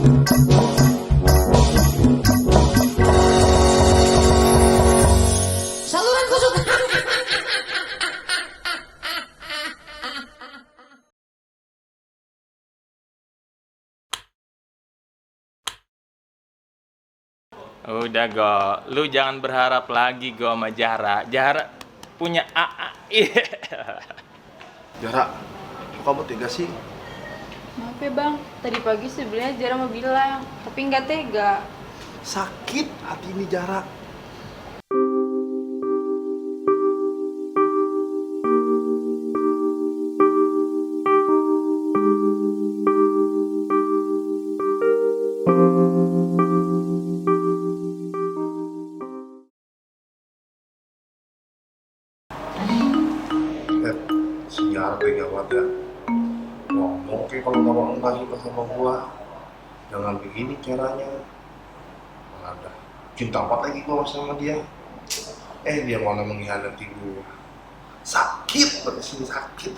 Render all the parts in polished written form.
Saluran kesukaan. Udah Go, lu jangan berharap lagi Go sama Jahra. Jahra punya AA. Jara, kok kamu tega sih? Maaf ya bang, tadi pagi sebenarnya Jara mau bilang, tapi nggak tega. Sakit hati ini Jara. Si Jara tega banget ya. Ngomong kayak kalau kamu nggak suka sama gua, jangan begini caranya. Malah ada cinta banget lagi gua sama dia. Dia malah mengkhianati gua. Sakit banget sini, sakit.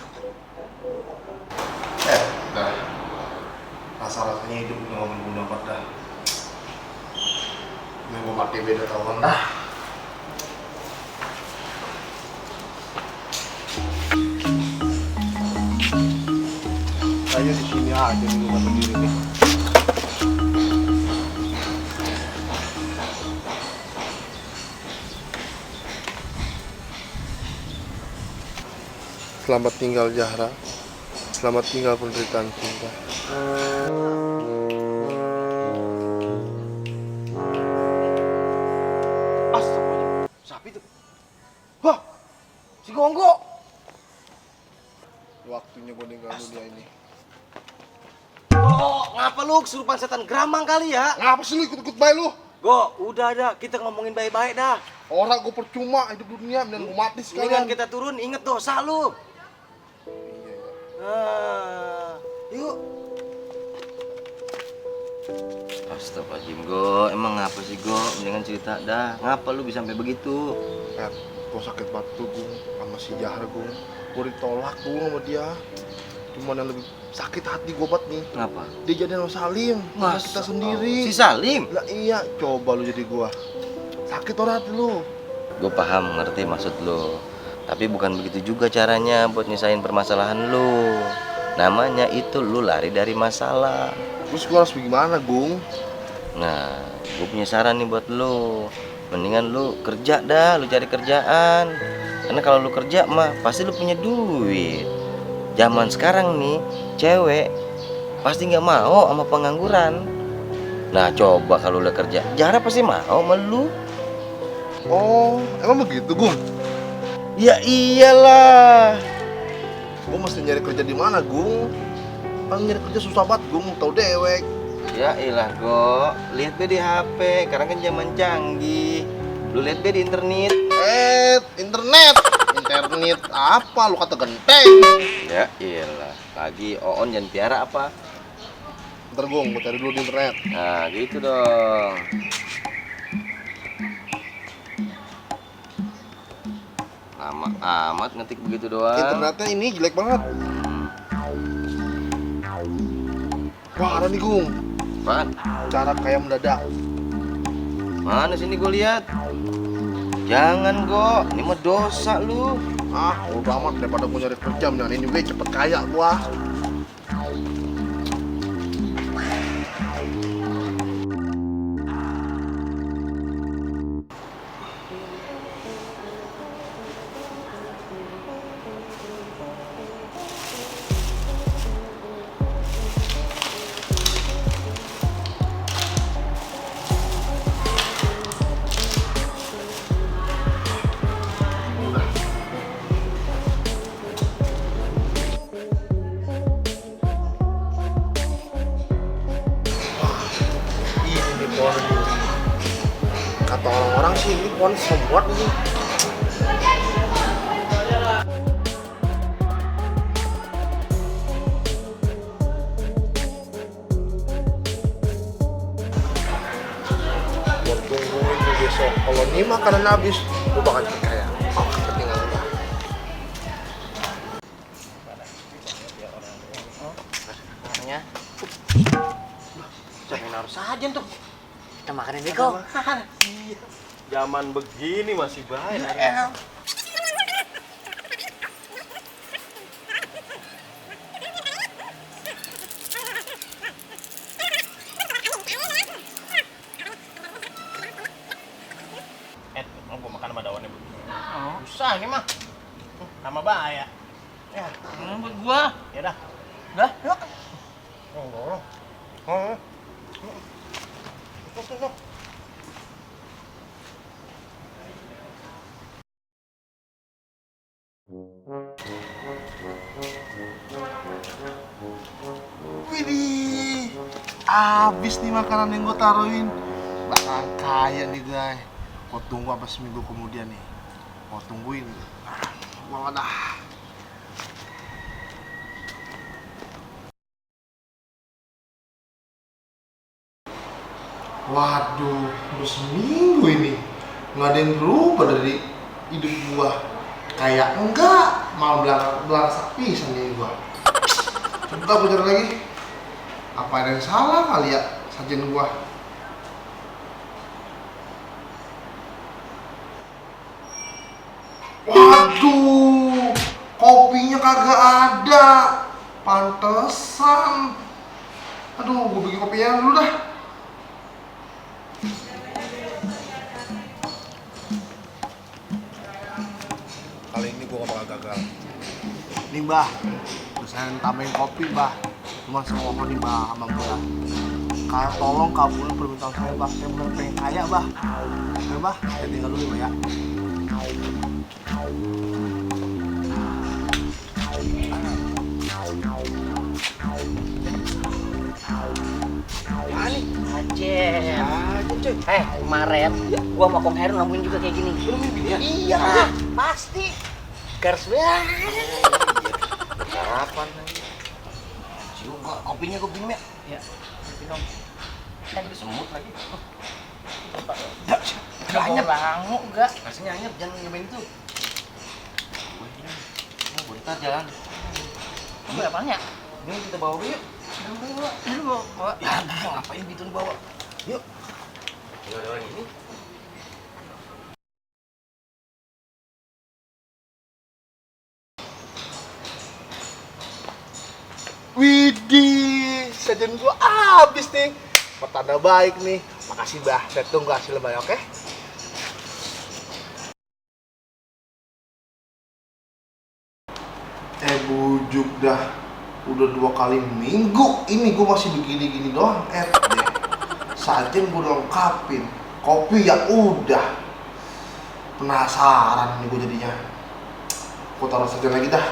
Dah. Rasa-rasanya hidup nggak berguna banget dah. Ini gua mati beda tahun dah. Saya di sini aja di rumah sendiri nih. Selamat tinggal Jahra. Selamat tinggal penderitaan cinta. Astagfirullah. Siapa itu? Wah, si Gonggo. Waktunya gue ninggalin dia ini. Oh, ngapa lu kesurupan setan geramang kali ya? Ngapa sih lu ikut-ikut bayi lu? Go, udah dah, kita ngomongin baik-baik dah. Orang gue percuma hidup dunia dan gue mati Mendingan sekalian. kita turun, inget dosa lu. Yuk. Astagfirullahaladzim, Go. Emang ngapa sih, Go? Mendingan cerita dah. Ngapa lu bisa sampai begitu? Gue sakit batu gue sama si Jahra gue. Gue ditolak gue sama dia. Cuman yang lebih sakit hati gue banget nih. Ngapa? Dia jadi sama Salim, sama kita sendiri. Si Salim? Lah iya, coba lu jadi gue. Sakit orang hati lu. Gue paham, ngerti maksud lu. Tapi bukan begitu juga caranya buat nyesain permasalahan lu. Namanya itu lu lari dari masalah. Terus gue harus gimana, Gung? Nah, gue punya saran nih buat lu. Mendingan lu kerja dah, lu cari kerjaan. Karena kalau lu kerja mah pasti lu punya duit. Zaman sekarang nih, cewek pasti nggak mau sama pengangguran. Nah, coba kalau udah kerja, Jara pasti mau sama lu. Oh, emang begitu, Gung? Ya iyalah. Gue mesti nyari kerja di mana, Gung? Kan nyari kerja susah banget, Gung. Tau dewek. Ya ilah, Go. Lihat be di HP, sekarang kan zaman canggih. Lu lihat be di internet. Internet. Internet apa? Lu kata genteng. Ya iyalah. Lagi Oon jangan piara apa? Ntar Gung, gue cari dulu di internet. Nah, gitu dong. Lama amat ngetik begitu doang. Internetnya ini jelek banget. Wah, ada nih, Gung. Apaan? Cara kaya mendadak. Mana sini gue lihat? Jangan, Go. Ini mah dosa lu. Udah amat daripada gue nyari kerja, mendingan ini gue cepet kaya gua. Kata orang-orang sih ini pohon semut ini. Gua tungguin nih besok. Kalau ini makanan habis, gua bakal jadi kaya. Ketinggalan gua. Siapa yang naruh sajen tuh? Kita makanin Beko. Zaman begini masih baik. Mau gua makan sama daunnya begini. Susah ini mah. Sama bahaya. Ya, Buat gua. ya dah. Dah, yuk. Tuh. Widih, abis nih makanan yang gue taruhin. Bakal kaya nih guys. Gue tunggu apa seminggu kemudian nih. Gue tungguin. Gua dah. Waduh, udah seminggu ini nggak ada yang berubah dari hidup gua. Kayak enggak, malah belangsak pisan nih gua. Coba gua cari lagi. Apa ada yang salah kali ya sajen gua? Waduh, kopinya kagak ada. Pantesan. Aduh, gua bikin kopinya dulu dah. Kali ini gua gak bakal gagal. Nih Mbah, saya tambahin kopi Mbah. Cuma saya mohon nih Mbah sama Mbah. Tolong kabulin permintaan saya Mbah. Saya bener pengen kaya Mbah. Oke Mbah, saya tinggal dulu Mbah ya. Ajen. Kemarin gua sama Kong Heru nemuin juga kayak gini. Iya, pasti. Garis banget. Sarapan lagi. Juga kopinya gue minum ya. Ya. Minum. Ada semut lagi. Banyak banget enggak? Rasanya anyep, jangan nyobain itu. Mau bentar jalan. Apa apanya? Ini kita bawa dulu yuk. Bawa. Ya, ngapain gitu dibawa? Yuk. Yuk, ada orang ini. Widih, sajen gua habis nih. Pertanda baik nih. Makasih Mbah, saya tunggu hasil Mbah, oke? Bujuk dah. Udah 2 kali minggu ini gua masih begini-gini doang. Deh. Sajen gua lengkapin. Kopi ya udah. Penasaran nih gua jadinya. Gua taruh sajen lagi dah.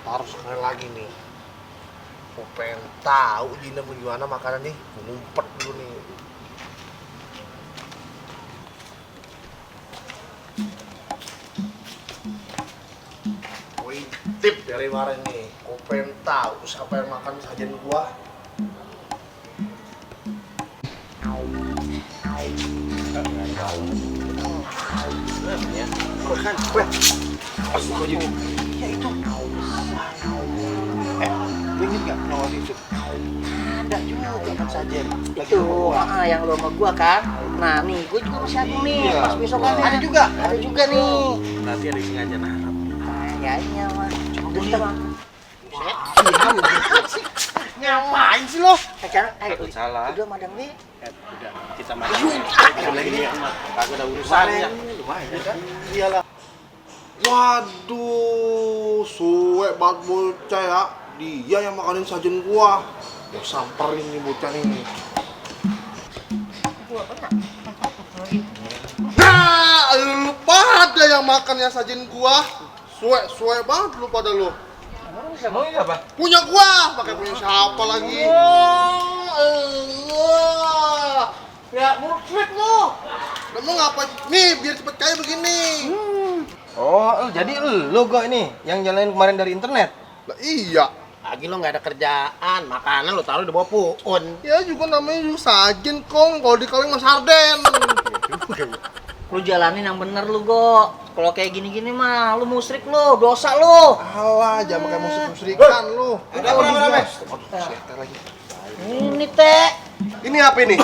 Taruh sekali lagi nih. Gue pengen tahu Jina bagaimana makanan nih. Gue ngumpet dulu nih. Gue tip dari kemarin nih. Gue pengen tahu siapa yang makan sajian gua. Makan, ya itu. Lu inget gak nawar itu? Ada juga kan sajen. Itu yang lo sama gua kan. Nah nih, gua juga masih ada nih. Iya. Pas besokannya Ada juga? Ada juga nih. Nanti ada yang sengaja naruh. Kayaknya mah. Udah kita mah. Ngapain sih lo? Takut salah. Udah madang nih. Udah, kita makan. Kita lagi nih, kagak ada urusannya. Lumayan kan? Iyalah. Waduh, suwe banget bocah ya. Dia yang makanin sajen gua. Gua samperin nih bocah nih. Gua pernah. Nah, lu pada yang makannya sajen gua. Suwe banget lu pada lu. Mau ini apa? Punya gua, pakai punya siapa lagi? Ya, mutlak lu. Kamu ngapain? Nih, biar cepet kaya begini. Oh, jadi lu gua ini yang jalanin kemarin dari internet. Lah iya. Lagi lo nggak ada kerjaan, makanan lo taruh di bawah puun. Ya juga namanya juga sajen kong, kalau di kaleng mas sarden. Lu jalanin yang bener lu, Go. Kalau kayak gini-gini mah lu musrik lu, dosa lu. Alah, jangan pakai musik-musikan lu. Ada apa? Ini teh. Ini apa ini?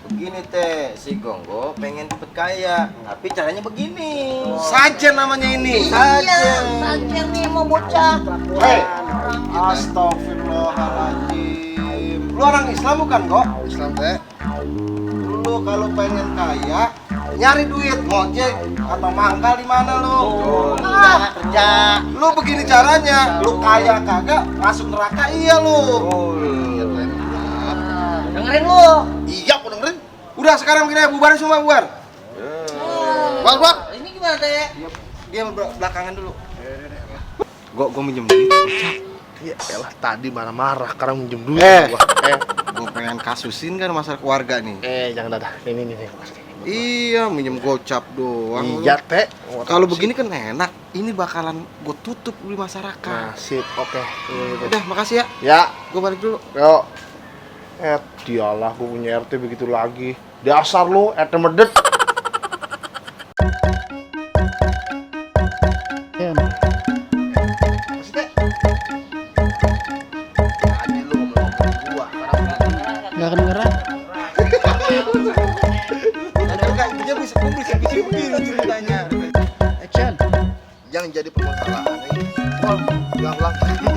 Begini teh, si Gonggo pengen cepet kaya, tapi caranya begini. Saja namanya ini. Saja nih mau bocah. Hei, astagfirullahaladzim. Lu orang Islam bukan kok? Islam teh. Lu kalau pengen kaya, nyari duit, ngojek atau mangkal di mana lu? Kerja. Lu begini caranya, lu kaya kagak masuk neraka iya lu. Dengerin lu. Iya, aku dengerin. Udah sekarang begini, bubarin semua, bubar. Bubar. Ini gimana teh? Dia belakangan dulu. Gua minjem duit. Ya elah, tadi marah-marah, sekarang minjem duit. Gua pengen kasusin kan masalah keluarga nih. Jangan dadah. Ini pasti. Iya, minjem gocap doang. Iya, teh. Kalau begini kan enak. Ini bakalan gue tutup di masyarakat. Nah, sip, oke. Udah, makasih ya. Ya, Gue balik dulu. yuk. Dialah, gue punya RT begitu lagi. Dasar lu, RT medet. Tadi lu ngomong gua, Nggak kedengeran. Dia bisa begini ceritanya. Action. jangan jadi permasalahan ini. Jangan ulang.